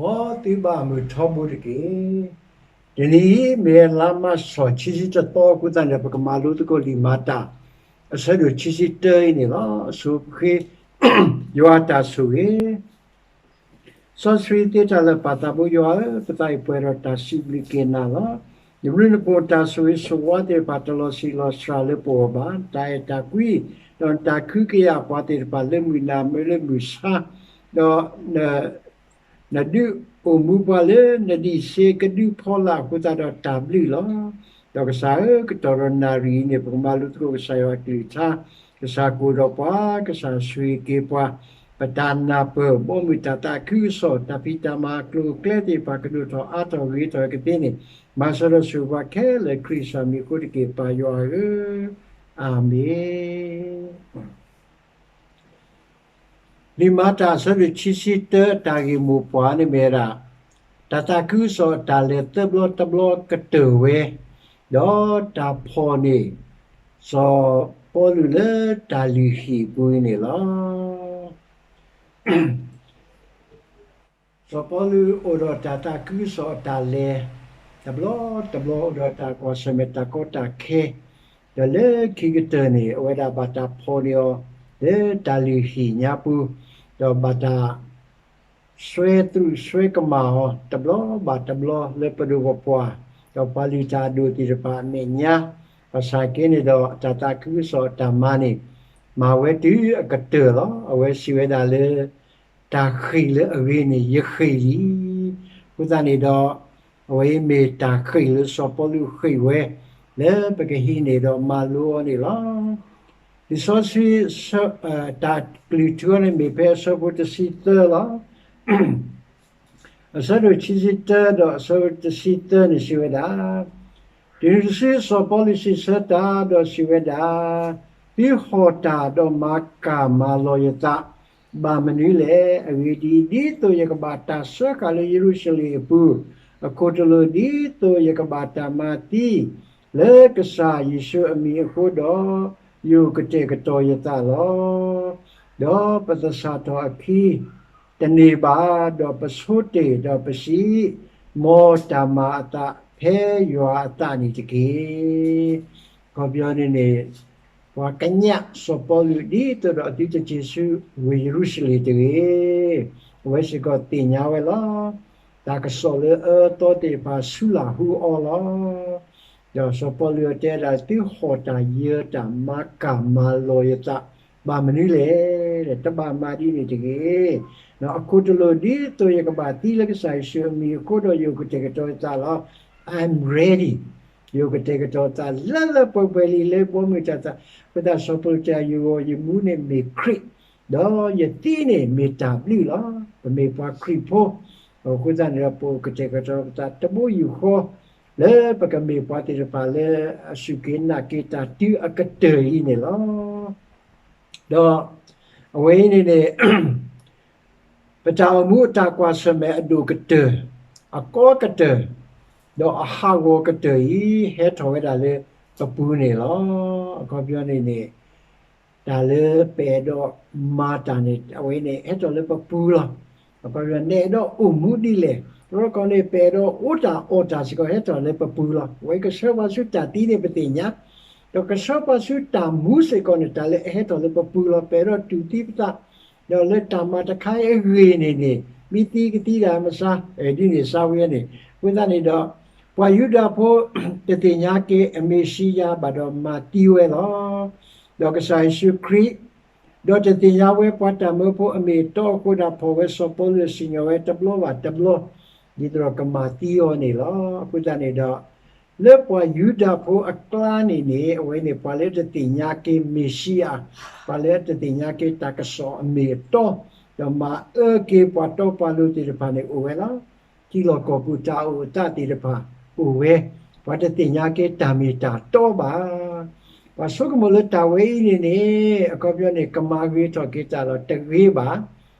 မ်သုဘၣ်မုာ်ထီဘိတက့ၢ်. တနံၤအံၤ မ့ၢ်လါမးရှး ခံဆံတသီအဃိသတးန့ၣ် ပကမၤလိသကိးလံာ်မၤတၢ် အဆၢဒိၣ်ခံဆံတၢအံၤန့ၣ်လီၤ. အဆိပဃ့ ယွၤအတၢ်ဆိၣ်ဂ့ၤ စီဆှံသ့တၢ်လၢာ် ပၢ်သးဘိယွၤဧၢ, ပသးအံၤပှဲၤဒီးတၢ်စံးဘျုးက့ၤနၤလီၤ. နဘျုးနဖှိၣ်တၢ်ဆိၣ်ဂ့ၤဆိၣ်ဝါသ့ၣ်တဖၣ် တလီၤဆံးလီၤစှၤလၢပဂီၢ်ဘၣ်. တၢ်အဲၣ်တၢ်ကွံ ဒီးနတၢ်ကဟုကယာ်ပှၤသ့ၣ်တဖၣ် လၢမုၢ်နၤမ့ၢ်လၢမုၢ်ဆါ, ဒီး နဒုးအိၣ်မူပှၤလၢနဒံးစ့ကဒုးဖီလာ်အဃိသတးဒီးတၢ်ဘျုးလီၤ. ဒီးကစၢ်ဧၢ, ကတီၢ်ဒီးနၣ်ရံၣ်အံၤန့ၣ် ပကမၤလိသကိးကစၢ်ယွၤအကလုၢ်ကထါ, ကစၢ်ကအိၣ်ဒီးပှၤ, ကစၢ်ဆိၣ်ဂ့ၤက့ၤပှၤ, ပတၢ်နၢ်ပၢၢ် ဘီမုၢ်တၢ်သးခုကစီၣ် တၢ်ဖံးတၢ်မၤကျိၤကျဲသ့ၣ်တဖၣ် ကဒိၣ်ထီၣ်အါထီၣ်ဂ့ၤထီၣ်ကသ့န့ၣ်, မၤစၢၤဒီးဆိၣ်ဂ့ၤပှၤခဲလၢာ် ခရံာ်ကစၢ်မံၤအဃိတက့ၢ် ပၢ်ယွၤဧၢ, အၤမ့ၣ်. လံာ်မၤတၢ်အဆၢဒိၣ်ခံဆံတၢ တၢ်ဂ့ၢ်မိၢ်ပှၢ်န့ၣ်မ့ၢ်ဝဲဒၣ် တၢ်သးခုကစီၣ်အတၢ်လဲၤသၢဘျီတဘျီကတၢၢ်ဝဲ, ဒီးတၢ်ဖီၣ်န့ၢ် စီၤပီလူးလၢတၢ်လုၢ်ဟံၣ်အပူၤအံၤန့ၣ်လီၤ. စီၤပီလူးအိၣ်ဒီးတၢ်သးခုကစီၣ်အတၢ်လဲၤ တဘျီတဘျီ အိၣ်ဒီးတၢ်ကွၢ်ဆၢၣ်မဲာ်တၢ်ကီတၢ်ခဲ, ဒီးလၢခံကတၢၢ်န့ၣ် အဝဲဒၣ်ဘၣ်တၢ်ဖီၣ်န့ၢ်အီၤ လၢတၢ်လုၢ်ဟံၣ်ညါပူၤ, ဒီးဘၣ်တၢ် စွဲသရူးစွဲကမၣ်အီၤ တဘျီဘၣ်တဘျီလၢပဒိၣ်ပပှၢ် ဒီးပှၤလုၢ်တၢ်အဒိၣ်သ့ၣ်တဖၣ်အမဲာ်ညါ, ဘၣ်ဆၣ်က့န့ၣ်ဒီး တၢ်သးခုကစီၣ်အတၢ်မၤန့ၣ် မၤဝဲတုၤအကတၢၢ်လီၤ. အဝဲစံးဝဲဒၣ်လၢ တၢ်ဃ့ၢ်လၢအဂ့ၤန့ၣ် ယဃ့ၢ်လံ. အဃိသတးန့ၣ်ဒီး အဝဲအံၤမ့ၢ်တၢ်ဃ့ၢ်လၢစီၤပီလူးဃ့ၢ်ဝဲ လၢပကဟံးန့ၢ်ဒီးမၤလိအီၤန့ၣ်လီၤ. လံာ်စီဆှံ တၢ်ကလုၢ်ထူအီၤန့ၣ်မ့ၢ်ဖဲအဆၢဖိတဆံသၢလီၤ. အဆၢဒိၣ်ခံဆံတၢဒီးအဆၢဖိတဆံသၢန့ၣ်စံးဝဲဒၣ်, တုၤနုၤတစုစီၤပီလူးစံးဆၢတၢ်ဒီးစံးဝဲဒၣ်, သုဟီၣ်တၢ်ဒီးမၤကၢ်မၤလီၤယသး ဘၣ်မနုၤလဲၣ်. အဂ့ၢ်ဒ်အံၤ, ဒ်သိးယကဘၣ်တၢ်စၢဃာ်လၢယရူၤၡလ့ၣ်အပူၤ, အခိၣ်တလိာ်ဒ်သိးယကဘၣ်တၢ်မၤသံ လၢကစၢ်ယ့ၣ်ၡူးအမံၤအဃိဒီး, ယအိၣ်ကတဲာ်ကတီၤယသးလီၤ. ဒီးပသဆၣ်ထီၣ်အခံတန့ၢ်ဘၣ်, ဒီးပဆိတ့ၢ်ဒီးပစံး, မ်တၢ်မၤအသးဖဲယွၤအသးန့ၣ်တက့ၢ်. အခီပညီန့ၣ်န့ၣ် ပှၤကညးစီၤပီလူး ဒ်သိးဒီးအသုတက့ၤဆူဝ့ၢ်ယရူၤၡလ့ၣ်တဂ့ၤ. အဝဲစ့ၢ်ကီးသ့ၣ်ညါဝဲလီၤ. တၢ်ကစီၣ်လၢအအၢအသီသ့ၣ်တဖၣ်ဆူလၢ်ဟူအီၤလီၤ. ဒီးစီၤပီလူးတဲဒၣ် သုဟီၣ်တၢ်ယၢၤတၢ်မၤကၢ်မၤလီၤယသး ဘၣ်မနုၤလဲၣ်. တဘၣ်မၤဒ်န့ၣ်တဂ့ၤ. အခိၣ်တလိာ်ဒ်သိးယကဘၣ်သံလၢကစၢ်ယ့ၣ်ၡူးအမံၤအဃိဒီး ယအိၣ်ကတဲာ်ကတီၤယသးလီၤ. I'm ready. ယအိၣ်ကတဲာ်ကတီၤသးလၢလၢပှဲၤပှဲၤလံလၢဘီမုၢ်တၢ်သး, အဃိသတးစီၤပီလူးတဲ ယဂီၢ်ယမူန့ၣ်မ့ၢ်ခရံာ်, ဒီးယသံန့ၣ်မ့ၢ်တၢ်ဘျုးလီၤ. ပမ့ၢ်ပှၤခရံာ်ဖိ, အဃိသတးန့ၣ်ဒီး ပအိၣ်ကတဲာ်ကတီၤပသးတဘိယူၢ်ဃီ လၢပကမ့ၢ်ပှၤသ့ၣ်တဖၣ်လၢအစူၢ်က့ၤနာ်က့ၤတၢ်တုၤအကတၢၢ်အံၤန့ၣ်လီၤ. ဒီးအဝဲအံၤန့ၣ်န့ၣ် ပတၢ်အိၣ်မူအတၢ်ကွၢ်ဆၢၣ်မဲာ်အဒိၣ်ကတၢၢ်, အကီကတၢၢ်, ဒီးအဟးဂီၤကတၢၢ်အံၤ ဟဲထီၣ်ဝဲဒၣ်လၢပပူၤန့ၣ်လီၤ. အခီပညီန့ၣ်န့ၣ် တၢ်လၢပအဲၣ်ဒိးမၤတၢ်န့ၣ် အဝဲန့ၣ်ဟဲထီၣ်လၢပပူၤလီၤ. အခီပညီ နအဲၣ်ဒိးအိၣ်မူဒ်လဲၣ်, တဘျီတခီၣ်န့ၣ် ပအဲၣ်ဒိးအိၣ်တၢ်အီၣ်တၢ်စ့ၢ်ကီး ဟဲထီၣ်လၢပပူၤလီၤ. အဝဲကဆှၢပှၤဆူတၢ်သံန့ၣ်ပသ့ၣ်ညါ, ဒီးကဆှၢပှၤဆူတၢ်မူစ့ၢ်ကီးန့ၣ် တၢ်လၢအဟဲထီၣ်လၢပပူၤလီၤ. ပအဲၣ်ဒိးတူၢ်သံပသး ဒီးလၢတၢ်မၤတခါအံၤအဂ့ၢ်န့ၣ်န့ၣ် မ့ၢ်သံကသံဒၣ်မစါ ဒ်န့ၣ်စါဝဲန့ၣ်, အဃိသတးန့ၣ်ဒီး ပှၤယူဒၤဖိ တသ့ၣ်ညါက့ၤအမ့ၣ်ၡံယၤဘၣ်ဒီးမၤသံဝဲလီၤ. ဒီးကစၢ်ယ့ၣ်ၡူးခရံာ် ဒီးတသ့ၣ်ညါဝဲပှၤတၢ်မၢဖိအမ့ၢ်အတီအဃိဒီး ဖီၣ်ဝဲစီၤပီလူးစံၣ်ညီၣ်ဝဲတဘျီဘၣ်တဘျီ ဒ်သိးဒီးကမၤသံအီၤန့ၣ်လီၤ. အဃိသတးန့ၣ်ဒီး လၢပှၤယူဒၤဖိအကျါန့ၣ်န့ၣ် အဝဲန့ၣ် ပှၤလၢတသ့ၣ်ညါက့ၤမ့ၣ်ၡံယၤ, ပှၤလၢတသ့ၣ်ညါက့ၤတၢ်ကစီၣ်အမ့ၢ်အတီ, ဒီးမၤအၢက့ၤပှၤတီပှၤလိၤသ့ၣ်တဖၣ်န့ၣ်အိၣ်ဝဲလီၤ. ထံလီၢ်ကီၢ်ပူၤတၢ်အိၣ်အသးသ့ၣ်တဖၣ်အိၣ်ဝဲ, ပှၤတသ့ၣ်ညါက့ၤတၢ်မ့ၢ်တၢ်တီဘၣ်. ပှၤဆိကမိၣ်လၢတၢ်ဝဲအံၤန့ၣ်န့ၣ် အခီပညီန့ၣ် ကမၤဂ့ၤထီၣ်က့ၤတၢ်ဒီးတဂ့ၤဘၣ်.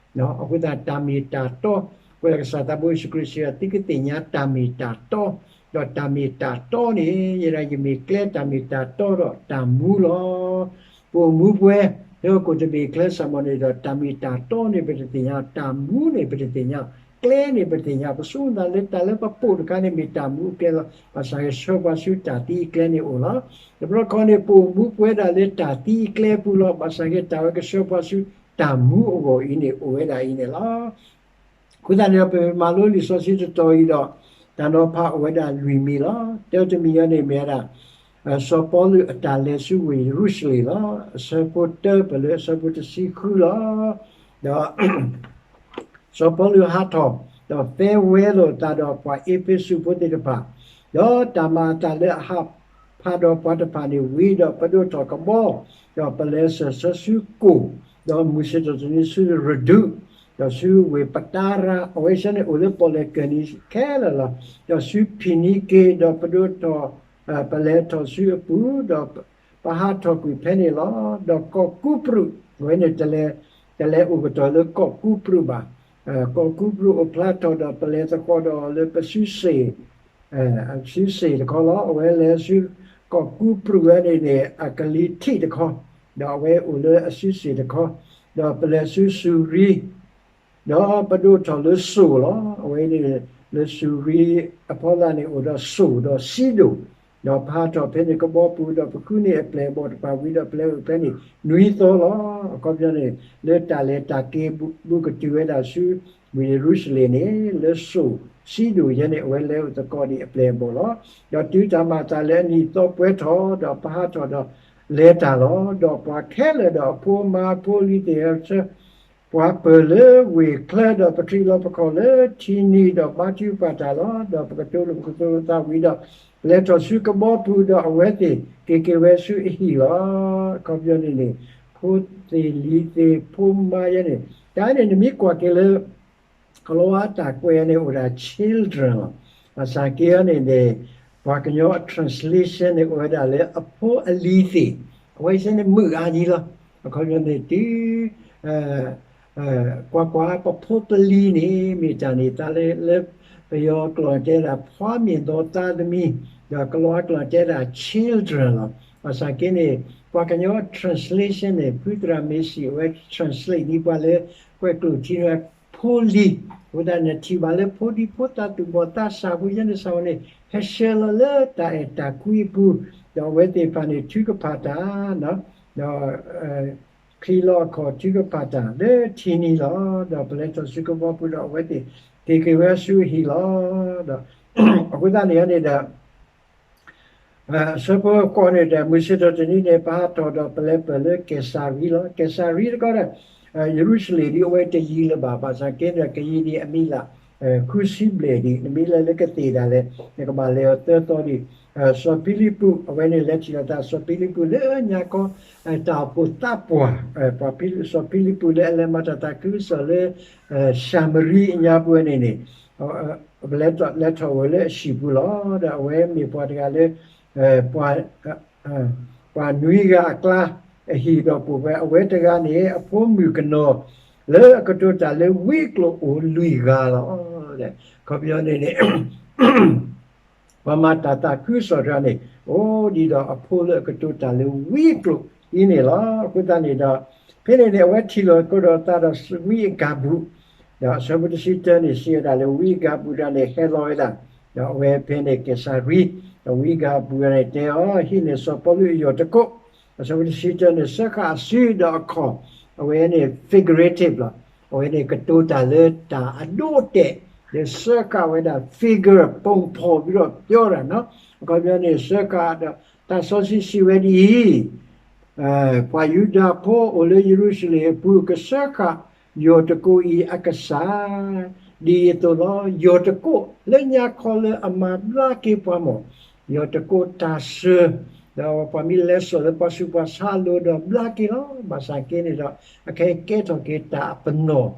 အဃိသတးတၢ်မ့ၢ်တၢ်တီ, အဃိသတးကစၢ်သးဘိယ့ၣ်ၡူးခရံာ်စံးဝဲ သုကသ့ၣ်ညါတၢ်မ့ၢ်တၢ်တီ ဒီးတၢ်မ့ၢ်တၢ်တီန့ၣ် ယဲဒၣ်ယမ့ၢ်ကျဲတၢ်မ့ၢ်တၢ်တီဒီးတၢ်မူလီၤ. ပအိၣ်မူပှဲၤ လၢဟီၣ်ခိၣ်တဘ့ၣ်အချၢစ့ၢ်ကီးန့ၣ်ဒီး တၢ်မ့ၢ်တၢ်တီန့ၣ် ပတသ့ၣ်ညါ, တၢ်မူန့ၣ်ပတသ့ၣ်ညါ, ကျဲန့ၣ်ပတသ့ၣ်ညါ, ပဆိကမိၣ်သးလၢတၢ်လၢပပိာ်တခါန့ၣ်မ့ၢ်တၢ်မူအကျဲလီၤ. ဘၣ်ဆၣ်ဂ့ၤ ဆှၢပှၤဆူတၢ်သံအကျဲန့ၣ်အိၣ်လီၤ. တဘျီခီန့ၣ် ပအိၣ်မူပှဲၤဒၣ်လၢတၢ်သံအကျဲပူၤလီၤ. ဘၣ်ဆၣ်ဂ့ၤ တၢ်ဝဲကဆှၢပှၤဆူတၢ်မူအဂီၢ်အံၤန့ၣ် အိၣ်ဝဲဒၣ်အံၤန့ၣ်လီၤ. အဃိသတးန့ၣ်ဒီး ပမၤလိလံာ်စီဆှံတတီၤအံၤဒီး တၢ်နီၤဖးအိၣ်ဝဲဒၣ်လွံၢ်မံၤလီၤ. တၢတမံၤအံၤန့ၣ်မ့ၢ်ဝဲဒၣ် စီၤပီလူးအတၢ်လဲၤဆူဝ့ၢ်ယရူၤၡလ့ၣ်လီၤ. အဆၢဖိတၢပၢၢ်လၢအဆၢဖိတဆံဃုလီၤ. ဒီး စီၤပီလူးဟးထီၣ် ဒီး farewell လိာ်သးဒီးပှၤအ့းဖ့းစူးဖိသ့ၣ်တဖၣ်, ဒီးတၢ်မၤအသးလၢအဟးဖးဒီးပှၤတဖၣ်န့ၣ်ဝံၤဒီး ပဒိၣ်ထီၣ်ကဘီ ဒီးပလဲၤစၢၤဆၢဆူကိၣ်, ဒီးမုၢ်ဆ့ၣ်ထီၣ်တနံၤဆူရဒူး, ဒီးဆူဝ့ၢ်ပတါရၤ, အဝဲဆၢန့ၣ်အိၣ်လၢပီၣ်လဲၣ်ကၢၢ်နံၤခဲလၢာ်လီၤ. ဒီးဆူဖံနံက့ၤ, ဒီးပဒိၣ်ထီၣ်, ပလဲၤထီၣ်ဆူအပူၤ, ဒီးပဟးထီၣ်ကွံာ်ဖဲန့ၣ်လီၤ. ဒီးကီၢ်ကူပရူး, အဝဲန့ၣ် တလဲၤအိၣ်ကတီၢ်လၢကီၢ်ကူပရူးဘၣ်. ကီၢ်ကူပရူးအိၣ်ဖျါထီၣ်ဒီးပလဲၤသကိးဒီးလၢပစုစ့ၣ် စုစ့ၣ်တခီလီၤ. အဝဲလဲၤဆူကီၢ်ကူပရူးဝဲန့ၣ်န့ၣ် အကလံၤထံးတခီ, ဒီးအဝဲအိၣ်လၢအစုစ့ၣ်တခီ, ဒီးပလဲၤဆူစူၤရံ, ဒီးပဒိၣ်ထီၣ်လၢစိၣ်လီၤ. အဝဲန့ၣ် လၢစူၤရံအဖီလာ်န့ၣ်အိၣ်ဒီးစိၣ်ဒီးစံဒိၣ်, ဒီးပဟးထီၣ်ဖဲန့ၣ်ကဘီပူၤ ဒီးပဃုန့ၢ်အပျဲၢ်အဘီၣ်တဖၣ်ဝံၤဒီးပလဲၤအိၣ်ဖဲန့ၣ်နွံသီလီၤ. အခီပညီန့ၣ် လၢတၢ်လဲၤတၢ်က့ၤဘူးကတုၤဝဲဒၣ်ဆူဝ့ၢ်ယရူၤၡလ့ၣ်န့ၣ် လၢစိၣ်စံဒိၣ်ယဲန့ၣ် အဝဲလဲၤအိၣ်သကိးဒံးအပျဲၢ်အဘီၣ်လီၤ. ဒီးတုၤတၢ်မၤအသးလၢအနံၣ်သီပှဲၤထီၣ် ဒီးပဟးထီၣ်ဒီးလဲၤတၢ်လီၤ. ဒီးပှၤခဲလၢာ်ဒီးအဖိအမါအဖိအလံၤသ့ၣ်ဧၢ ပှၤပၢၢ်လၢဝ့ၢ်ချၢ ဒီးပထံၣ်လီၤပခီၣ်လၢထံနံၤ ဒီးဘါထုကဖၣ်တၢ်လီၤ. ဒီးပကတိၤလၢပကတိၤလၢသးဝံၤဒီး ပလဲၤထီၣ်ဆူကဘီပူၤ ဒီးအဝဲသ့ၣ်က့ၤက့ၤဝဲဆူအဟံၣ်လီၤ. အခီပညီန့ၣ်န့ၣ် ဖိသ့ၣ်လံၤသ့ၣ်ဖိမါယဲန့ၣ် တၢ်န့ၣ် နမ့ၢ်ကွၢ်က့ၤလၢ ကလံးဝါတၢ်ကွဲးန့ၣ် အိၣ်ဒၣ် children လီၤ. ဘၣ်ဆၣ်က့ၤအံၤန့ၣ်န့ၣ် ပှၤကညီအ translation န့ၣ် အိၣ်ဝဲဒၣ်လၢအဖိအလံၤသ့ၣ်, အဝဲဆၢန့ၣ်မုာ်အါကံလီၤ. အခီပညီန့ၣ် တုၤ ကွၢ်ကွၢ် ပဖိပလံၤန့ၣ် မ့ၢ်တၢ်န့ၣ်သါလၢ လၢပယီၤကျိာ်တဲဒၣ် ဖွားမြင်သောသားသမီး, ဒီးကလံးဝါကျိာ်တဲဒၣ် children လီၤ. ဘၣ်ဆၣ်က့ၤန့ၣ် ပှၤကညီ translation န့ၣ် ဖုသရၣ်မ့ၢ်စံး အဝဲ translate န့ၢ်ပှၤလၢ ကွဲးကျိာ်ထံန့ၣ် ဖိလံၤ, အဃိသတးန့ၣ် ထံၣ်ဘၣ်လၢဖိဒံဖိသၣ်သူၣ်ဘီၣ်သးစၢ်ဖိယဲန့ၣ် စၢ်ဝဲန့ၣ် ဟဲဆှၢလီၤလၢတၢ်အဲၣ်တၢ်ကွံအပူၤ, ဒီးအဝဲသ့ၣ်တဖၣ်န့ၣ် ထုကဖၣ်တၢ် ဒီး ချံလီၤအခီၣ်ထုကဖၣ်တၢ်လၢထံနံၤလီၤ. ဒီးပလဲၤထီၣ်ဆူကဘီပူၤဒီးအဝဲသ့ၣ်က့ၤက့ၤဝဲဆူအဟံၣ်လီၤ. ဒီးအဃိသတးန့ၣ်န့ၣ်ဒီး အဆၢဖိဃိးန့ၣ်ဒီး မုၢ်ဆ့ၣ်ထီၣ်တနံၤန့ၣ် ပဟးထီၣ်ဒီးပလဲၤပၢၢ်လၢကဲးစၤရံလီၤ. ကဲးစၤရံတခီဒီး ယရူၤၡလ့ၣ်ဒ်အဝဲတယံၤလၢၤဘၣ်, ဘၣ်ဆၣ်က့ၤန့ၣ် ကယံၤဒံးအမံၤလၢ ဃုဆံဘျဲၣ်ဒံး, နမ့ၢ်လဲၤလၢကသ့ၣ်ဒၣ်လဲာ် နကဘၣ်လဲၤအီၤသၢသီဒံး. စီၤဖံလံးပူး အဝဲန့ၣ်လဲၤထံၣ်လိာ်သး စီၤဖံလံးပူးလၢညါခီ တၢ်အိၣ်ဖှိၣ်သးပှၢ်, စီၤဖံလံးပူးလၢအလဲၤမၤတၢ်သးခုကစီၣ်လၢ ၡၤမရံအညါပူၤန့ၣ်န့ၣ် ပလဲၤထီၣ်လဲၤထီၣ်ဝဲလၢအဟံၣ်ပူၤလီၤ. ဒီးအဝဲမ့ၢ်ပှၤတဂၤလၢ ပှၤ ပှၤနွံဂၤအကျါ အဟံၣ်ဒီးပိာ်ဝဲ အဝဲတဂၤန့ၣ် အဖိမုၣ်ကနီၤ လၢအကတိၤတၢ်လၢဝံအကျိာ်အိၣ်လွံၢ်ဂၤလီၤ. အခီပညီန့ၣ်န့ၣ် ပှၤမၤတၢ်သးခုကစီၣ်တဂၤန့ၣ် အိၣ်ဒံးဒီးအဖိလၢအကတိၤတၢ်လၢဝံအကျိာ်အံၤန့ၣ်လီၤ. အဃိသတးန့ၣ်ဒီး ဖဲန့ၣ်န့ၣ် အဝဲထံၣ်လိာ်သကိးဒီးသးဒီးဝံအကၤဘူး ဒီးအဆၢဖိတဆံတၢန့ၣ် စံးဝဲဒၣ်လၢဝံအကၤဘူးတဂၤန့ၣ် ဟဲလီၤဝဲဒၣ်, ဒီးအဝဲဖဲန့ၣ်ကဲးစၤရံ, ဒီးဝံအကၤဘူးတဂၤန့ၣ်တဲအီၤ ဟံးန့ၢ်စီၤပီလူးအယီၢ်တကိး, အဆၢဖိတဆံတၢန့ၣ် စၢဃာ်အစုဒီးအခီၣ်, အဝဲန့ၣ် figurative လီၤ. အဝဲန့ၣ်ကတိၤတၢ်လၢတၢ်အဒိအတဲာ်, ဒီးစၢဃာ်ဝဲဒၣ် figure ပုံဖော်ပြီးတော့ပြောတာနီၤ. အခီပညီန့ၣ် စၢဃာ်ဒီး သးစီဆှံစံးဝဲဒ်အံၤ ပှၤယူဒၤဖိအိၣ်လၢယရူၤၡလ့ၣ်အပူၤ ကစၢဃာ်ယီၢ်တကိးအံၤအကစၢ် ဒ်အံၤအသိးလီၤ. ယီၢ်တကိးလၢညါခီလၢအမၤဘျါက့ၤပှၤမီၢ်, ယီၢ်တကိးတၢ်စၢၤ, ဒီးပှၤမ့ၢ်လဲၤစိာ်လၢပှၤဆူးပှၤဆါအလိၤဒီးဘျါက့ၤလီၤ. ဘၣ်ဆၣ်က့ၤန့ၣ်ဒီး အခဲအံၤကဲထီၣ်က့ၤတၢ်အပနီၣ်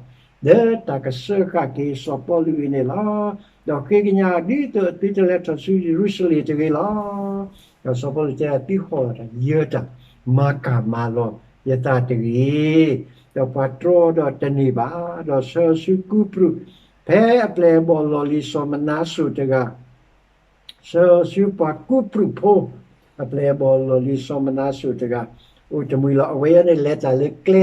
လၢတၢ်ကစၢဃာ်က့ၤစီၤပီလူးအံၤန့ၣ်လီၤ. ဒီးဃ့ကညးဒ်သိးသုတလဲၤထီၣ်ဆူယရူၤၡလ့ၣ်တဂ့ၤလီၤ. ဒီးစီၤပီလူးတဲ သုဟီၣ်တၢ်ယၢၤတၢ် မၤကၢ်မၤလီၤယသးတဂ့ၤ. ဒီးပှၤတြီဒီးတန့ၢ်ဘၣ်, ဒီးဆှၢဆူကူပရူး ဖဲအပျဲၢ်အဘီၣ်လီၢ်လံၤ စီၤမနၤစိၤတဂၤ, ဆှၢအီၤဆူပှၤကူးပရုာ်ဖိ အပျဲၢ်အဘီၣ်လီၢ်လံၤစီၤမနၤၡိၤတဂၤ အိၣ်တမှံၤလီၤ. အဝဲအံၤန့ၣ် လဲၤတၢ်လၢကျဲ,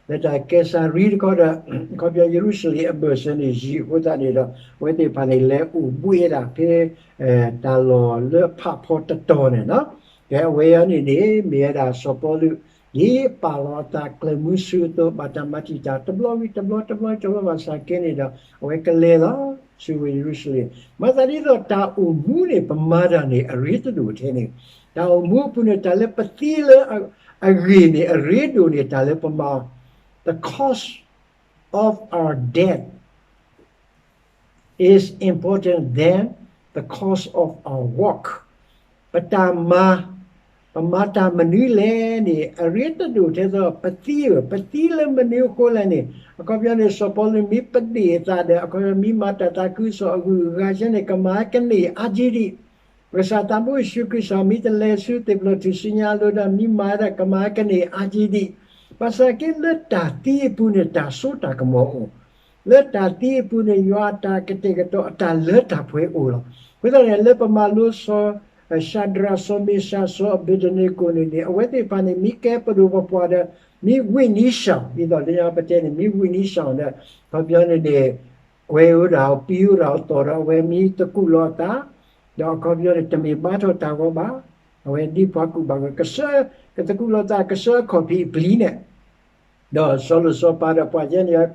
လဲၤတၢ်ကဲစၤရံတခီဒီး အခီပညီယရူၤၡလ့ၣ်အဘၢၣ်စၢၤန့ၣ်ယံာ်အဃိသတးန့ၣ်ဒီး အဝဲသ့ၣ်တဖၣ်န့ၣ် လဲၤအိၣ်ဘှံးဝဲဒၣ်ဖဲ တၢ်လီၢ်လၢအဖးဖီတတီၤန့ၣ်လီၤ. ကဲ အဝဲအံၤန့ၣ်န့ၣ် မ့ၢ်ဝဲဒၣ်စီၤပီလူး ဒ်ပာ်လီၤအသးကျၢၤမုဆူအသိး ဘၣ်တၢ်မၤတံာ်တာ်တဘျီဝံၤတဘျီ တဘျီဝံၤတဘျီ ဘၣ်ဆၣ်က့န့ၣ်ဒီး အဝဲကလဲၤလီၤဆူဝ့ၢ်ယရူၤၡလ့ၣ်. မၤသးဒ်သိးတၢ်အိၣ်မူန့ၣ် ပမၤတၢ်န့ၣ် အရ့တဒိၣ်ထဲန့ၣ်, တၢ်အိၣ်မူအပူၤန့ၣ် တၢ်လၢပသံလၢအဂ့ၢ်န့ၣ် အရ့ဒိၣ်န့ၣ် တၢ်လၢပမၤ the cost of our death is important than the cost of our walk. ပတၢ်မၤ, ပမၤတၢ်မနုၤလဲၣ်န့ၣ် အရ့တဒိၣ်ထဲသိးပသံဧၢ, ပသံလၢမနုၤအဃိလဲၣ်န့ၣ် အခီပညီန့ၣ် စီၤပီလူးမ့ၢ်ပဒ့ၣ်အသးဒီး အခီပညီမ့ၢ်မၤတၢ်သးခုကစီၣ်အဂုၤအဂၤယဲန့ၣ် ကမၤကန့ၢ်အါကံဒံး ပကစၢ်သးဘိယ့ၣ်ၡူးခရံာ်စီၤ မ့ၢ်တလဲၤဆူသ့ၣ်ဖျိၣ်ထူၣ်စုညါအလိၤဒီး မ့ၢ်မၤဝဲဒၣ် ကမၤကန့ၢ်အါကံဒံး, ဘၣ်ဆၣ်က့လၢတၢ်သံအပူၤန့ၣ် တၢ်စိတၢ်ကမီၤအိၣ်, လၢတၢ်သံအပူၤန့ၣ် ယွၤအတၢ်ကတဲာ်ကတီၤအတၢ်လၢတၢ်ပှဲၤအိၣ်လီၤ. အဃိသတးန့ၣ် လၢပမၤလိစီၤ ၡၤဒြး စီၤမ့ၡး စီၤအဘ့းနကိၤန့ၣ်န့ၣ် အဝဲသ့ၣ်တဖၣ်န့ၣ် မ့ၢ်ကဲပဒိၣ်ပပှၢ်ဒီး မ့ၢ်ဝံၣ်နံၣ်စၢ် ဒ်သိးလၢညါပတဲန့ၣ် မ့ၢ်ဝံၣ်နံၣ်စၢ်ဒီး အခီပညီန့ၣ်န့ၣ် ကွဲးဝဲဒၣ်အီၤ ပံၤဝဲဒၣ်အီၤသီၣ်ဒီး အဝဲမ့ၢ်သကူးလီၤအသး, ဒီးအခီပညီန့ၣ် တမ့ၢ်ဘါထီၣ်တၢ်ဂီၤဘၣ်, အဝဲဒ်ပှၤကူၣ်ဘၣ်က ကစၢၢ် ကသကူးလီၤသး ကစၢၢ်အခီၣ်ဖံးအပျံၤန့ၣ်, ဒီးစီၤလိၤစီၤပၤဒီးပှၤယဲန့ၣ်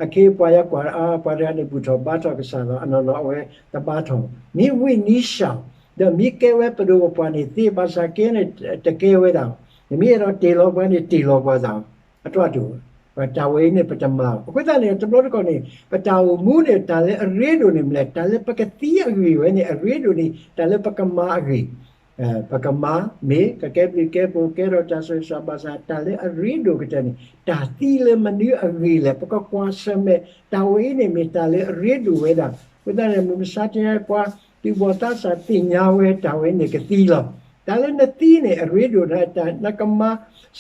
အခ့အပှၤယကွၢ် ပှၤတဂၤန့ၣ် ဘူၣ်ထီၣ်ဘါထီၣ်ကစၢ်လီၤ, အနီၢ်နီၢ်အဝဲတဘါထီၣ်, မ့ၢ်ဝံၣ်နံၣ်စၢ်, ဒီးမ့ၢ်ကဲဝဲပဒိၣ်ပပှၢ်န့ၣ်သ့ ဘၣ်ဆၣ်က့န့ၣ် တကဲဝဲဒၣ်, နမ့ၢ်အဲၣ်ဒိးတ့ၢ်လီၤပှၤန့ၣ် တ့ၢ်လီၤပှၤသး, အတၢ်တအိၣ်, တၢ်ဝဲအံၤန့ၣ် ပတမၤဘၣ်. အဃိသတးန့ၣ် တဘျီတခီၣ်န့ၣ် ပတၢ်အိၣ်မူန့ၣ် တၢ်လၢအရ့ဒိၣ်န့ၣ်မနုၤလဲၣ်, တၢ်လၢပကသံအဂ့ၢ်ဝဲန့ၣ် အရ့ဒိၣ်န့ၣ် တၢ်လၢပကမၤအဂ့ၢ် ပကမၤမ့ၢ် ကကဲဘျုးကဲဖှိၣ် ကဲထီၣ်တၢ်ဆၢဂ့ၤဆၢဝါ ဘၣ်ဆၣ်တၢ်လၢအရ့ဒိၣ်ကတၢၢ်န့ၣ် တၢ်သံလၢမနုၤအဂ့ၢ်လဲၣ်, ပကကွၢ်ဆၢၣ်မဲာ် တၢ်ဝဲအံၤန့ၣ်မ့ၢ်တၢ်လၢအရ့ဒိၣ်ဝဲဒၣ်. အဃိသတးန့ၣ် မုၢ်မဆါတနံၤ ပှၤသူၣ်ဘီၣ်သးစၢ်သ့ၣ်ညါဝဲ တၢ်ဝဲန့ၣ်ကသံလီၤ. တၢ်လၢနသံန့ၣ် အရ့ဒိၣ်နၤ, နကမၤ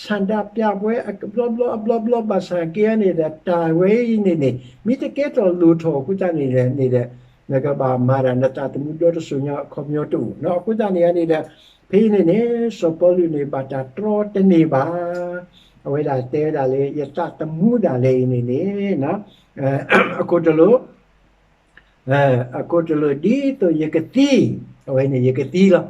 ဆန္ဒပြပွဲ အဘျီဘျီအဘျီဘျီ ဘၣ်ဆၣ်က့န့ၣ်ဒီး တၢ်ဝဲအံၤန့ၣ်န့ၣ် မ့ၢ်တကဲထီၣ်လိၣ်ထီၣ်အဃိသတးန့ၣ်န့ၣ်ဒီး နကဘၣ်မၤဒၣ်နသးသမူဒီတစိၤညါအခီပညီတအိၣ်. အဃိသတးန့ၣ်န့ၣ်ဒီး ဖဲအံၤန့ၣ်န့ၣ် စီၤပီလူးန့ၣ် ဘၣ်တၢ်တြီတန့ၢ်ဘၣ်. အဝဲဒၣ်တဲဝဲဒၣ်လၢ ယသးသမူဒၣ်လဲာ်အံၤန့ၣ်န့ၣ် အခိၣ်တလိၣ် အခိၣ်တလိၣ် ဒ်သိးယကသံ, အဝဲန့ၣ်ယကသံလီၤ.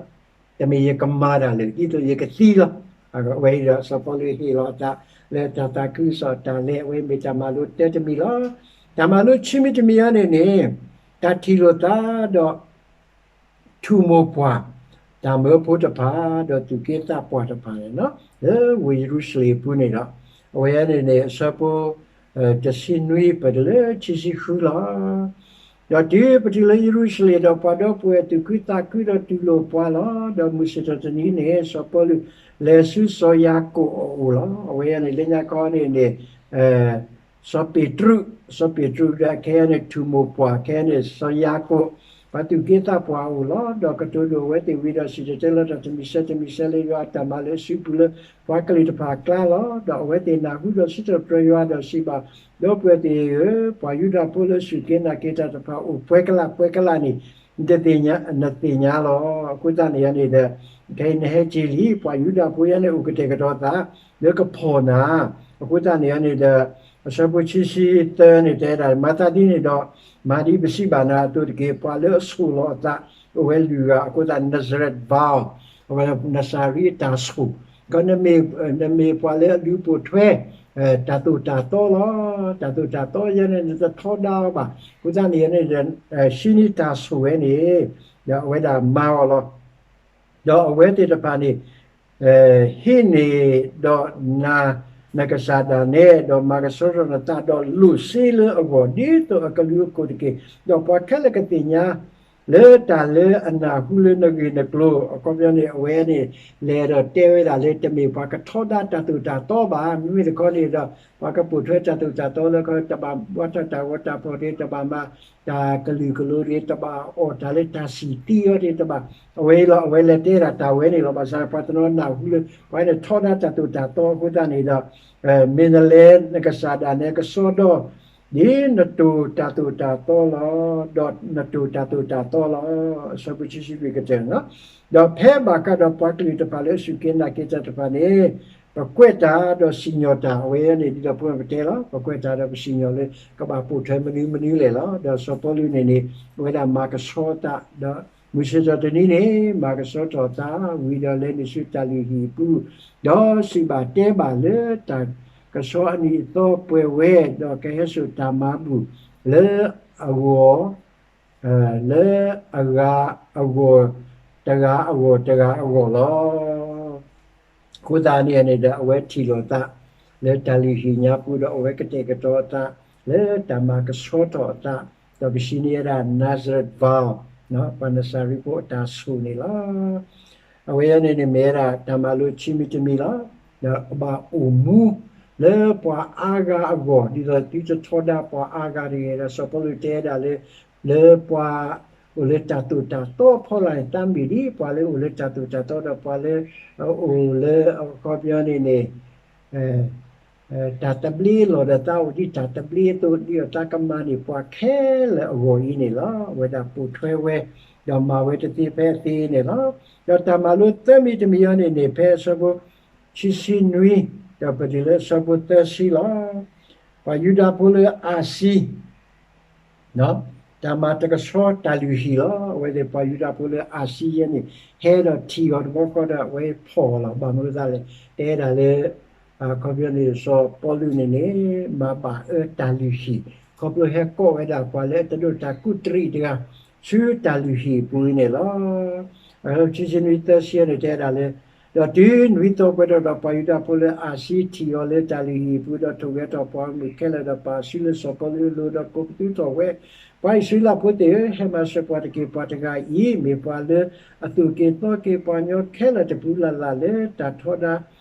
တမ့ၢ်ယကမၤတၢ်လၢ ဒ်သိးယကသံလီၤ. အဝဲအံၤဒီး စီၤပီလူးဟ့ၣ်လီၤအသးလၢတၢ်သးခုကစီၣ်တၢ်လဲၤ အဝဲမ့ၢ်တၢ်မၤလိတၢတမံၤလီၤ. တၢ်မၤလိခံမံၤတမံၤအံၤန့ၣ်န့ၣ် တၢ်ထံၣ်လိာ်သးဒီး ထူၣ်မိၢ်ပှၢ် တၢ်မၢဖိတဖၣ် ဒီးသူၣ်က့သးပှၢ်တဖၣ်န့ၣ် လၢဝ့ၢ်ယရူၤၡလ့ၣ်အပူၤန့ၣ်ဒီး အဝဲန့ၣ်န့ၣ် အဆၢဖိ တဆံနွံ ပတုၤလၢခံဆံဃုလီၤ. ဒီးတုၤပတုၤလၢယရူၤၡလ့ၣ်ဒီး ပှၤဒီပုၢ်ဝဲၢ်သူၣ်ခုသးခုဒီးတူၢ်လိာ်ပှၤလီၤ. ဒီးမုၢ်ဆ့ၣ်ထီၣ်တနံၤန့ၣ် စီၤပီလူးလဲၤဆူစီၤယၤကိာ်အအိၣ်လီၤ. အဝဲန့ၣ်လၢညါခီန့ၣ်န့ၣ် စီၤပ့းတရူး, စီၤပ့းတရူးဒီးခဲအံၤန့ၣ် ထူၣ်မိၢ်ပှၢ် ခဲအံၤန့ၣ် စီၤယၤကိာ် ပှၤသူၣ်က့သးပှၢ်အအိၣ်လီၤ. ဒီးကတိၤဒိၣ်အဝဲသ့ၣ်ဝံၤဒီး စံၣ်တဲၤတဲလီၤတၢ်တမံၤဆဲးတမံၤဆဲးလၢယွၤအတၢ်မၤလၢအစုပူၤလၢ ပှၤကလုာ်တဖၣ်အကျါလီၤ. ဒီးအဝဲသ့ၣ်နၢ်ဟူဒီးစံးထီၣ်ပတြၢၤယွၤဒီးစံးဘၣ် ဒီပုၢ်ဝဲၢ်သ့ၣ်ဧၢ, ပှၤယူဒၤဖိလၢစူၢ်က့ၤနာ်က့ၤတၢ်တဖၣ်အိၣ်ပှဲၤကလးပှဲၤကလးန့ၣ် နသ့ၣ်ညါလီၤ. အဃိသတးန့ၣ်န့ၣ်ဒီး ခဲအံၤနဟဲက့ၤလံ ပှၤယူဒၤဖိယဲန့ၣ် အိၣ်ကတဲာ်ကတီၤသး လၢကဖီၣ်နၤ, အဃိသတးန့ၣ်န့ၣ်ဒီး အဆၢဖိခံဆံသၢန့ၣ်တဲဒၣ် မၤသးဒ်န့ၣ်ဒီး မၤဒ်ပစံးဘၣ်နၤအသိးတက့ၢ်. ပှၤလၢအဆိၣ်လီၤအသး အိၣ်ဝဲလွံၢ်ဂၤ အဃိသတး နၤစၤရ့းဘါအီၤ, အဝဲနၤစၤရ့းအတၢ်ဆိၣ်, ဒီးနမ့ၢ်ပှၤလၢအဒုးပိာ်ထွဲ တၢ်သိၣ်တၢ်သီလီၤ. တၢ်သိၣ်တၢ်သီယဲန့ၣ် နတထီဒါအီၤဘၣ်. အဃိသတးန့ၣ်န့ၣ်ဒီး ဟံးန့ၢ်တၢ်ဆိၣ်ဝဲန့ၣ် ဒီးအဝဲဒၣ်မၤအီၤလီၤ. ဒီးအဝဲသ့ၣ်တဖၣ်န့ၣ် ဟံးန့ၢ်ဒီးနၤ နကစၢ်ဒၣ်နဲ ဒီးမၤကဆှီထီၣ်နသးဒီးလိၣ်စ့လၢအဂီၢ် ဒ်သိးအကလုၢ်အကိၣ်တက့ၢ်. ဒီးပှၤခဲလၢာ်ကသ့ၣ်ညါ လၢတၢ်လၢအနၢ်ဟူလၢနဂ့ၢ်နကျိၤ အခီပညီန့ၣ် အဝဲန့ၣ် လဲၤဒီးတဲဝဲဒၣ်လၢတမ့ၢ်ပှၤကထီဒါတၢ်သိၣ်တၢ်သီဘၣ်. မ့မ့ၢ်တခီန့ၣ်ဒီး ပှၤကပိာ်ထွဲတၢ်သိၣ်တၢ်သီလၢ တဘၣ်ဘှါထီၣ်တၢ်ဂီၤတၢ်ဖီၣ်တဂ့ၤ, တဘၣ်မၤ တၢ်ကလုာ်ကလိၤတဂ့ၤ, တဘၣ်အီၣ်တၢ်လၢတၢ်ဆံၣ်သံအီၤတဂ့ၤ, တဘၣ် အဝဲအံၤလီၤ. အဝဲလဲၤတဲဒၣ်တၢ်ဝဲန့ၣ်လီၤ. ဘၣ်ဆၣ်ပှၤတနီၤနၢ်ဟူလၢ ပှၤန့ၣ်ထီဒါတၢ်သိၣ်တၢ်သီအဃိသတးန့ၣ်ဒီး မ့ၢ်နလဲၤနကစၢ်ဒၣ်နဲကစီဒီ ဒ်နတိၢ်တၢ်သိၣ်တၢ်သီလီၤ, ဒီးနတိၢ်တၢ်သိၣ်တၢ်သီလီၤ. အဆၢဖိခံဆံလွံၢ်ကတၢၢ်န့ၣ်လီၤ. ဒီးဖဲဘၣ်ဃးဒီးပှၤကလုာ်တဖၣ်လၢအစူၢ်က့ၤနာ်က့ၤတၢ်တဖၣ်န့ၣ်, ပကွဲးတၢ်ဒီးစံၣ်ညီၣ်တၢ်, အဝဲန့ၣ်ဒ်သိးပဝဲပတဲလီၤ, ပကွဲးတၢ်ဒီးပစံၣ်ညီၣ်လၢ ကဘၣ်ပိာ်ထွဲမနုၤမနုၤလဲၣ်လီၤ. ဒီးစီၤပီလူးန့ၣ်န့ၣ် အဝဲဒၣ်မၤကဆှီသး ဒီးမုၢ်ဆ့ၣ်ထီၣ်တနံၤန့ၣ် မၤကဆှီထီၣ်သး ဝံၤဒီးလဲၤနုာ်ဆူတၢ်လုၢ်ဟံၣ်အပူၤ, ဒီးစံးဘၣ်တဲဘၣ်လၢတၢ်ကဆှီအနံၤအသီပှဲၤဝဲ, ဒီးကဟဲစိာ်တၢ်မၤဘူၣ်လၢအဂီၢ်, လၢအဂၤအဂီၢ်, တဂၤအဂီၢ်တဂၤအဂီၢ်လီၤ. အဃိသတးန့ၣ်န့ၣ်ဒီး အဝဲထံၣ်လိာ်အသး လၢတၢ်လုၢ်ဟံၣ်ညါပူၤဒီး အဝဲကတဲာ်ကတီၤအသး လၢတၢ်မၤကဆှီထီၣ်အသး, ဒီးပစံးန့ၢ်ဝဲဒၣ် Nazareth vow, ပှၤနစၤရ့းဖိအတၢ်ဆိၣ်န့ၣ်လီၤ. အဝဲအံၤန့ၣ်န့ၣ် မ့ၢ်ဝဲဒၣ်တၢ်မၤလိခံမံၤတမံၤလီၤ. ဒီးအဘၣ်အိၣ်မူလၢပှၤအါဂၤအဂီၢ်, ဒ်သိးသုတထီဒါပှၤအါဂၤတဂ့ၤ. ဒီးစီၤပီလူးတဲဝဲဒၣ်လၢ လၢပှၤအိၣ်လၢတၢ်သိၣ်တၢ်သီအဖီလာ်န့ၣ် သးမ့ၢ်ဒ်ပှၤလၢအိၣ်လၢတၢ်သိၣ်တၢ်သီ ဒီးပှၤလၢ အိၣ်လၢအခီပညီန့ၣ်န့ၣ် တၢ်သဘျ့လီၤဒီးသးအိၣ်ဒ်တၢ်သဘျ့အသိး ဒ်သိးသးကမၤန့ၢ်ပှၤခဲလၢာ်အဂီၢ်အံၤန့ၣ်လီၤ. အဝဲဒၣ်ပိာ်ထွဲဝဲ ဒီးမၤဝဲတသ့ဖဲအသ့န့ၣ်လီၤ. ဒီးတၢ်မၤလိသၢမံၤတမံၤအံၤန့ၣ်န့ၣ် ဖဲအဆၢဖိခံဆံနွံ ဒီးပတုၤလၢအဆၢဖိသၢဆံလီၤ. ပှၤယူဒၤဖိလၢအၤစံ တၢ်မၤတကဆှီတၢ်လုၢ်ဟံၣ်လီၤ. အဝဲသ့ၣ်ပှၤယူဒၤဖိလၢအၤစံယဲန့ၣ် ဟဲဒီးထံၣ်အီၤတဘျီဃီဒီး အဝဲဖီၣ်အီၤလီၤ. ဘၣ်မနုၤအဃိသတးလဲၣ်, တဲဒၣ်လၢ အခီပညီန့ၣ် စီၤပီလူးန့ၣ်န့ၣ် မၤဘၣ်အၢတၢ်လုၢ်ဟံၣ် ခီဖျိဟဲကိးဝဲဒၣ်ပှၤလၢအတဒိၣ်တၢ်ကူၣ်တရံးတဂၤ ဆူတၢ်လုၢ်ဟံၣ်အပူၤအံၤန့ၣ်လီၤ. အဆၢဖိခံဆံနွံသၢဆံန့ၣ် တဲဒၣ်လၢ ဒီးတုၤနွံသီပှဲၤထီၣ်ဒီး ပှၤယူဒၤဖိလၢအၤစံထံၣ်အီၤလၢတၢ်လုၢ်ဟံၣ်အပူၤ ဒီးထိၣ်ဂဲၤထီၣ်ပှၤဂီၢ်မုၢ်ခဲလၢာ် ဒီးပာ်စုလၢစီၤပီလူးအလိၤ ဒီးကိးပသူထီၣ်ဝဲ, ပှၤအံၣ်စရ့လးဖိသ့ၣ်ဧၢ, ဟဲမၤစၢၤပှၤတက့ၢ်. ပှၤတဂၤအံၤ မ့ၢ်ပှၤလၢအသိၣ်က့ၤသီက့ၤပှၤကညီခဲလၢာ်တပူၤလၢ်လၢ် လၢတၢ်ထီဒါ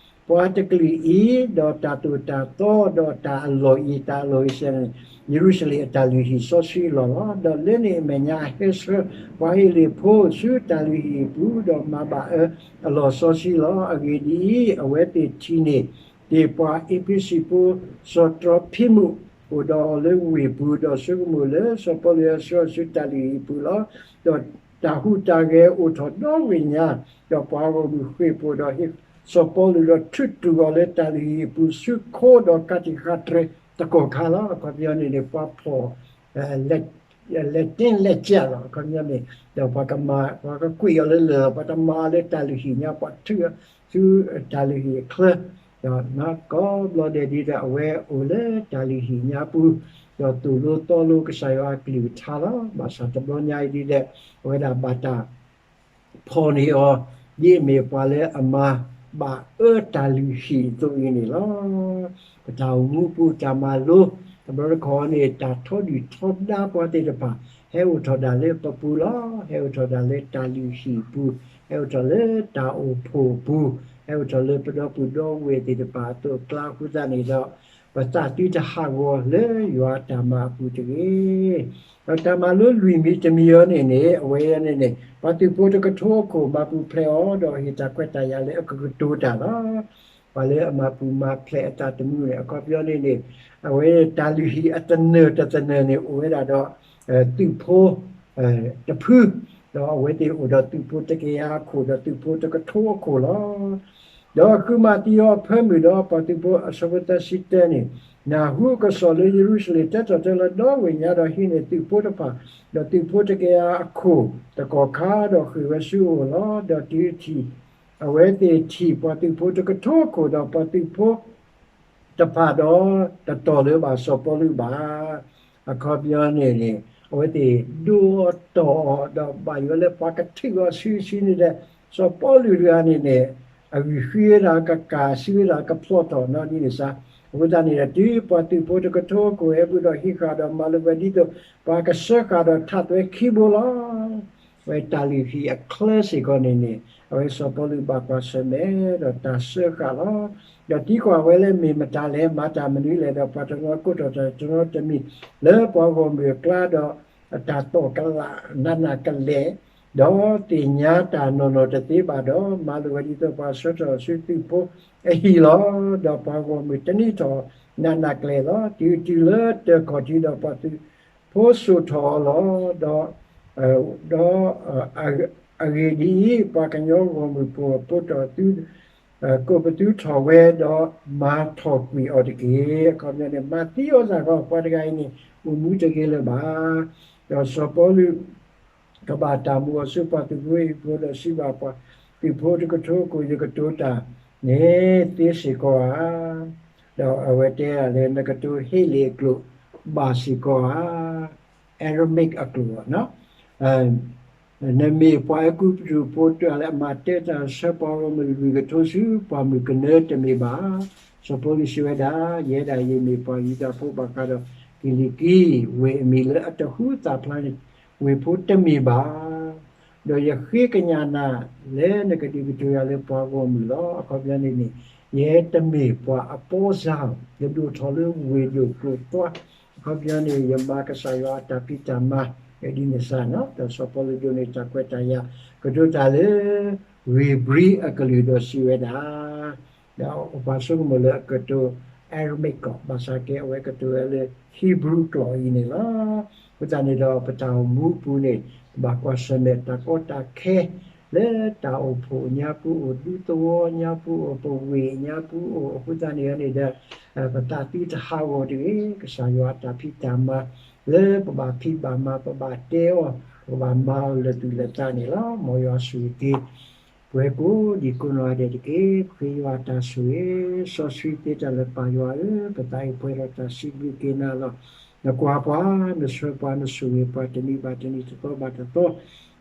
ပှၤတကလုာ်အံၤ, ဒီးတၢ်သိၣ်တၢ်သီ, ဒီးတၢ်အလီၢ်အံၤ, တၢ်အလီၢ်အံၤစ့ၢ်န့ၣ် ယရူၤၡလ့ၣ်အတၢ်လုၢ်ဟံၣ်စီဆှံအလီၢ်လီၤ. ဒီးလၢန့ၣ်အမဲာ်ညါဟဲဆှၢပှၤဟ့လ့ၣ်ဖိဆူတၢ်လုၢ်ဟံၣ်အပူၤ ဒီးမၤဘၣ်အၢအလီၢ်စီဆှံလီၤ. အဂ့ၢ်ဒ်အံၤ, အဝဲသ့ၣ်ထံၣ်န့ၢ်သ့ၣ်ပှၤအ့းဖ့းစူးဖိ စီၤတြိၤဖိမုၣ် အိၣ်ဒီးအီၤလၢဝ့ၢ်ပူၤ, ဒီးဆိကမိၣ်လၢစီၤပီလူးဟဲဆှၢအီၤဆူတၢ်လုၢ်ဟံၣ်အပူၤလီၤ. ဒီးတၢ်ဟူးတၢ်ဂဲၤအိၣ်ထီၣ်ဒီဝ့ၢ်ညါ, ဒီးပှၤဂီၢ်မုၢ်ဃ့ၢ်ပူၤဒီးဟ့ၣ် စီၤပီလူးဒီးထုးတုၤအီၤလၢတၢ်လုၢ်ဟံၣ်အပူၤဆူခိဒီးကးတံာ်ဃာ်တြဲၤတကီၢ်ခါလီၤ. အခီပညီန့ၣ်န့ၣ် ပှၤဖီၣ် လဲၤတ့ၢ်လဲၤကၠးလီၤ. အခီပညီန့ၣ် ဒီးပှၤကမၤ ပှၤကကွံာ်အီၤလၢလၢၢ်လီၤ. ပှၤတမၤအီၤလၢတၢ်လုၢ်ဟံၣ်ညါ ပှၤထုးအီၤဆူတၢ်လုၢ်ဟံၣ်အချၢ ဒီးကိးဘျီဒဲးဒ်ဒီး အဝဲအိၣ်လၢတၢ်လုၢ်ဟံၣ်ညါပူၤ, ဒီးသိၣ်လိသီလိကစၢ်ယွၤအကလုၢ်ကထါလီၤ. ဘၣ်ဆၣ်တဘျီညါအံၤဒ်ဒီး အဝဲဒၣ်ဘၣ်တၢ် ဖီၣ်န့ၢ်အီၤ ဒ်အမ့ၢ်ပှၤလၢအမၤဘၣ်အၢတၢ်လုၢ်ဟံၣ်အသိးအံၤန့ၣ်လီၤ. ပတၢ်အိၣ်မူပူၤတၢ်မၤလိ တဘျီတခီၣ်န့ၣ် တၢ်ထီဒုၣ်ထီဒါပှၤသ့ၣ်တဖၣ် ဟဲအိၣ်ထီၣ်ဒၣ်လၢပပူၤလီၤ. ဟဲအိၣ်ထီၣ်ဒၣ်လၢတၢ်လုၢ်ဟံၣ်အပူၤ, ဟဲအိၣ်ထီၣ်လၢတၢ်အိၣ်ဖှိၣ်အပူၤ, ဟဲအိၣ်ထီၣ်လၢပဒီပုၢ်ဒီဝဲၢ်သ့ၣ်တဖၣ်အသိးအကျါအဃိသတးန့ၣ်ဒီး ပသးသုတဟးဂီၤလၢယွၤအတၢ်မၤအပူၤတဂ့ၤ. ဒီးတၢ်မၤလိလွံၢ်မံၤတမံၤအံၤန့ၣ်န့ၣ် အဝဲန့ၣ်န့ၣ် ပှၤသုးဖိတကထိအခိၣ် မၤပူၤဖျဲးအီၤ ဒီးဟ့ၣ်တၢ်ခွဲးတၢ်ယာ်လၢအကကတိၤတၢ်လီၤ. ပှၤလၢအမၤပူၤမၤဖျဲးအသးသမူန့ၣ် အခီပညီန့ၣ်န့ၣ် အဝဲတၢ်လုၢ်ဟံၣ်အသနၢၣ်တသနၢၣ်န့ၣ် အိၣ်ဝဲဒၣ်ဒီး သုးဖိ တဖု ဒီးအဝဲသ့ၣ်အိၣ်ဒီးသုးဖိတကယၤအခိၣ် ဒီးသုးဖိတကထိအခိၣ်လီၤ. ဒီးဃုမၤသံအီၤအဖၢမုၢ်ဒီးပှၤသုးဖိ အဆၢဖိသၢဆံတၢန့ၣ်, နၢ်ဟူအကစီၣ်လၢယရူၤၡလ့ၣ်တဲထီၣ်တဲလီၤဒီဝ့ၢ်ညါ ဒီးဟံးန့ၢ်သုးဖိတဖၣ်, ဒီးသုးဖိတကယၤအခိၣ်တကီၢ်ခါ ဒီးဃ့ၢ်ဝဲဆူအအိၣ်လီၤ. ဒီးတုၤထံၣ် အဝဲသ့ၣ်ထံၣ်ပှၤသုးဖိတကထိခိၣ်ဒီးပှၤသုးဖိတဖၣ်ဒီး တတီၢ်လၢၤဘၣ်စီၤပီလူးဘၣ်. အခီပညီန့ၣ်န့ၣ် အဝဲသ့ၣ်ဒိအီၤတီၢ်အီၤ ဒီးဘၣ်ယိၣ်လၢပှၤကထုးအီၤဆူဆူန့ၣ်ဒီး စီၤပီလူးတဂၤန့ၣ်န့ၣ် အဂံၢ်ဃံဝဲဒၣ်ကကၢ်စံးဝဲဒၣ်ကဖျီၣ်ထီၣ်နီၢ်ဒ်န့ၣ်စါ. အဃိသတးန့ၣ်ဒီး တုၤပှၤသုးဖိတကထိခိၣ်ဟဲဘူးဒီးဟံးဃာ်ဒီးမၤလိာ်ဝဲဒ်သိး ပှၤကစၢဃာ်ဒီးထးသွဲခံဘိလီၤ. အဝဲတၢ်လုၢ်ဟံၣ်အချၢစ့ၢ်ကီးန့ၣ်န့ၣ် အဝဲစီၤပီလူးဘၣ်ကွၢ်ဆၢၣ်မဲာ်ဒီးတၢ်စၢဃာ်လီၤ. ဒီးသံကွၢ်ဝဲလၢမ့ၢ်မတၤလဲၣ် မၤတၢ်မနုၤလဲၣ် ဒီးပှၤတနီၤကိးထီၣ်တၢ်တနီၤတမံၤ လၢပှၤဂီၢ်မုၢ်အကျါဒီး တၢ်တီၢ်ကလာ်နးနးကလဲာ် ဒီးသ့ၣ်ညါတၢ်နီၢ်နီၢ်တသ့ဘၣ်ဒီး မၤလိာ်ဝဲဒ်သိးပှၤဆှၢထီၣ်ဆူသုးဖိအဟံၣ်လီၤ. ဒီးပှၤဂီၢ်မုၢ်တန့ၢ်ထီၣ်နးနးကျဲလီၤ. တုၤတုၤလၢတၢၢ်ခီၣ်ထံးဒီးပှၤသုးဖိစိာ်ထီၣ်အီၤလီၤ. ဒီး ဒီး အဂ့ၢ်ဒ်အံၤ, ပှၤကညီဂီၢ်မုၢ်ဖိ ဖိတီၢ်သု ကိးပသူထီၣ်ဝဲဒီးမၤထီၣ်ကွံာ်အီၤတက့ၢ်. အခီပညီန့ၣ် မၤသံအီၤစ့ၢ်ကီး ပှၤတဂၤအံၤန့ၣ် အိၣ်မူတဂ့ၤလၢၤဘၣ်. ဒီးစီၤပီလူး ကဘၣ်တၢ်မူအီၤဆူပှၤသုးဖိအဟံၣ်ဖိဒီးစံးဘၣ်ပှၤသုးဖိတကထိ ကိးယကတိၤတၢ်န့ၣ်သ့စ့ၢ်ကီးဧါ. ဒီးအဝဲတဲဒၣ်လၢ နကတိၤဟ့လ့ၣ်အကျိာ်ဘၣ်စ့ၢ်ကီးဧါ. Aramaic အကျိာ် နမ့ၢ်ပှၤအဲၤကူပတူးဖိတဂၤလၢအမၤတဲတၢ်ဆၢပှၤဂီၢ်မုၢ်လွံၢ်ကထိဆူပှၢ်မုၢ်ကနၢတမ့ၢ်ဘၣ်. စီၤပီလူးစံးဝဲဒၣ်, ယဲဒၣ်ယမ့ၢ်ပှၤယူဒၤဖိဘၣ်ဃးဒီးကလံၤကံ ဝ့ၢ်အမံၤလၢအတဟူသၣ်ဖျါန့ၣ် ဝ့ၢ်ဖိတမ့ၢ်ဘၣ်. ဒီးယဃ့ကညးနၤလၢနကဒုးကတိၤယၤလၢပှၤဂီၢ်မုၢ်လီၤ. အခီပညီန့ၣ်န့ၣ် ယဲတမ့ၢ်ပှၤအပီစါ ယဒိၣ်ထီၣ်လၢဝ့ၢ်ဒိၣ်ကျိၤသွါ. အခီပညီန့ၣ် ယမၤကစၢ်ယွၤအတၢ်ဖံးတၢ်မၤ ဒ်န့ၣ်စ့ၢ်နီၤ. ဒီးစီၤပီလူးဒိးန့ၢ်တၢ်ခွဲးတၢ်ယာ် ကတိၤတၢ်လၢ ဧ့ၤဘြံၤအကလုၢ်ဒီးစံးဝဲဒၣ် ဒီးပှၤဆိကမိၣ်လၢအကတိၤ Aramaic ကီး ဘၣ်ဆၣ်က့အဝဲကတိၤဝဲလၢ Hebrew ကျိာ်အံၤန့ၣ်လီၤ. အဃိသတးန့ၣ်ဒီး ပတၢ်အိၣ်မူပူၤန့ၣ် ပဘၣ်ကွၢ်ဆၢၣ်မဲာ်တၢ်ကီတၢ်ခဲ လၢတၢ်အိၣ်ဖှိၣ်ညါပူၤအိၣ် ဒူသဝီညါပူၤအိၣ် ပဝ့ၢ်ညါပူၤအိၣ် အဃိသတးန့ၣ်န့ၣ်ဒီး ပသးသံတဟးဂီၤတဂ့ၤ ကစၢ်ယွၤအတၢ်ဖံးတၢ်မၤ လၢပဘၣ်ဖံးဘၣ်မၤ ပဘၣ်တဲအီၤ ပဘၣ်မၤအီၤလၢာ်သူၣ်လၢာ်သးန့ၣ်လီၤ. မ်ယွၤဆိၣ်ဂ့ၤက့ၤ ပှၤကိးဒံကိးနီၢ်ဂၤဒဲးတက့ၢ်. ပဃ့ယွၤတၢ်ဆိၣ်ဂ့ၤ စီဆှံသ့တၢ်လၢပၢ်ယွၤဧၢ, ပသးအံၤပှဲၤဒီးတၢ်စံးဘျုးက့ၤနၤလီၤ. နကွၢ်ပှၤ နဆှၢပှၤ နဆိၣ်ဂ့ၤပှၤ တနံၤဘၣ်တနံၤ တသီဘၣ်တသီ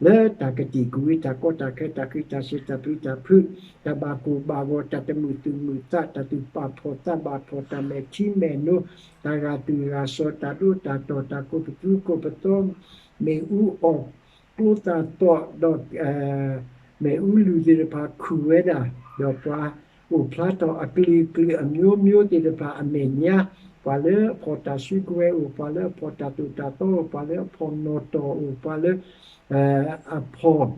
လၢတၢ်ကတံာ်ကဝံၤ တၢ်ကီတၢ်ခဲ တၢ်ချံတၢ်စ့ တၢ်ပျံၤတၢ်ဖုး တၢ်ဘၣ်ကိၢ်ဘၣ်ဂီၤ တၢ်တမုာ်သူၣ်မုာ်သး တၢ်သူၣ်ပာ်ဖှိၣ်သးပာ်ဖှိၣ် တၢ်မဲာ်ထံမဲာ်နိ တၢ်ဂာ်တုၤဂာ်စီၤ တၢ်ဒိတၢ်တီၢ် တၢ်ကိးပသူကိးပသီ မ့ၣ်အူအီၣ်ကျိသၣ်သီၣ် ဒီး မ့ၣ်အူလုၢ်သ့ၣ်တဖၣ်ခုၣ်ဝဲဒၣ်, ဒီးပှၤအိၣ်ဖျါထီၣ်အကလုာ်ကလုာ်အမျိုးမျိုးသ့ၣ်တဖၣ်အမဲာ်ညါ, ပှၤလၢအဖီၣ်တၢ်စုကဝဲၤအိၣ်, ပှၤလၢအဖီၣ်တၢ်သိၣ်တၢ်သီအိၣ်, ပှၤလၢအဖီၣ်နီၣ်တီၢ်အိၣ်, ပှၤလၢ အဖီၣ်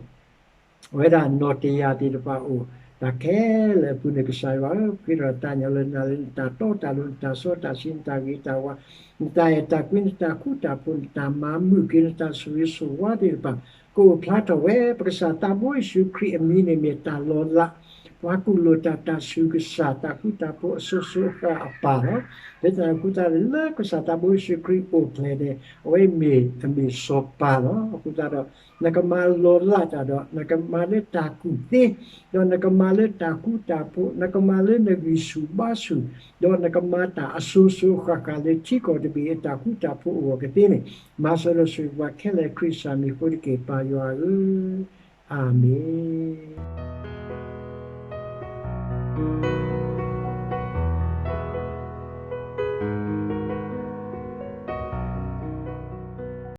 ဝဲဒၣ်နီၣ်တယၢ်သ့ၣ်တဖၣ်အိၣ်, တၢ်ခဲလၢာ်အပူၤန့ၣ် ကစၢ်ယွၤဧၢ, ပဃ့ဒီးသးကညီၤလၢနၤလၢနတၢ်တီတၢ်လိၤ နတၢ်စီတၢ်ဆှံ နတၢ်ဂ့ၤတၢ်ဝါ နတၢ်အဲၣ်တၢ်ကွံ နတၢ်ဃူတၢ်ဖိး နတၢ်မၤမုာ်က့ၤ နတၢ်ဆိၣ်ဂ့ၤဆိၣ်ဝါသ့ၣ်တဖၣ် ကအိၣ်ဖျါထီၣ်ဝဲ ပကစၢ်သးဘိယ့ၣ်ၡူးခရံာ်အမံၤန့ၣ်မ့ၢ်တၢ်လီၤလး, ပှၤကူၣ်လိာ်တၢ်တၢ်ဆူးကစၢ် တၢ်ဃူတၢ်ဖိးအစိၤစိၤအဃၣ်အပၢ်လီၤ. လၢတၢ်အဃိသတးလၢကစၢ်သးဘိယ့ၣ်ၡူးခရံာ်အိၣ်ဖျဲၣ်န့ၣ် အဝဲမ့ၢ်အမ့ၢ်စီၤပၤလီၤ. အဃိသတးဒီး နကမၤလီၤလးတၢ်ဒီး နကမၤလၢတၢ်ကူၣ်သ့, ဒီးနကမၤလၢတၢ်ဃူတၢ်ဖိး, နကမၤလၢနဂံၢ်ဆူၣ်ဘါဆူၣ်, ဒီးနကမၤတၢ်အစိၤစိၤအဃၣ်ဃၣ်လၢထံကီၢ်တဘ့ၣ်အတၢ်ဃူတၢ်ဖိးအဂီၢ်ကသ့န့ၣ်, မၤစၢၤဒီးဆိၣ်ဂ့ၤပှၤခဲလၢာ်ခရံာ်စၢ်မံၤအဃိတက့ၢ် ပၢ်ယွၤဧၢ, အၤမ့ၣ်.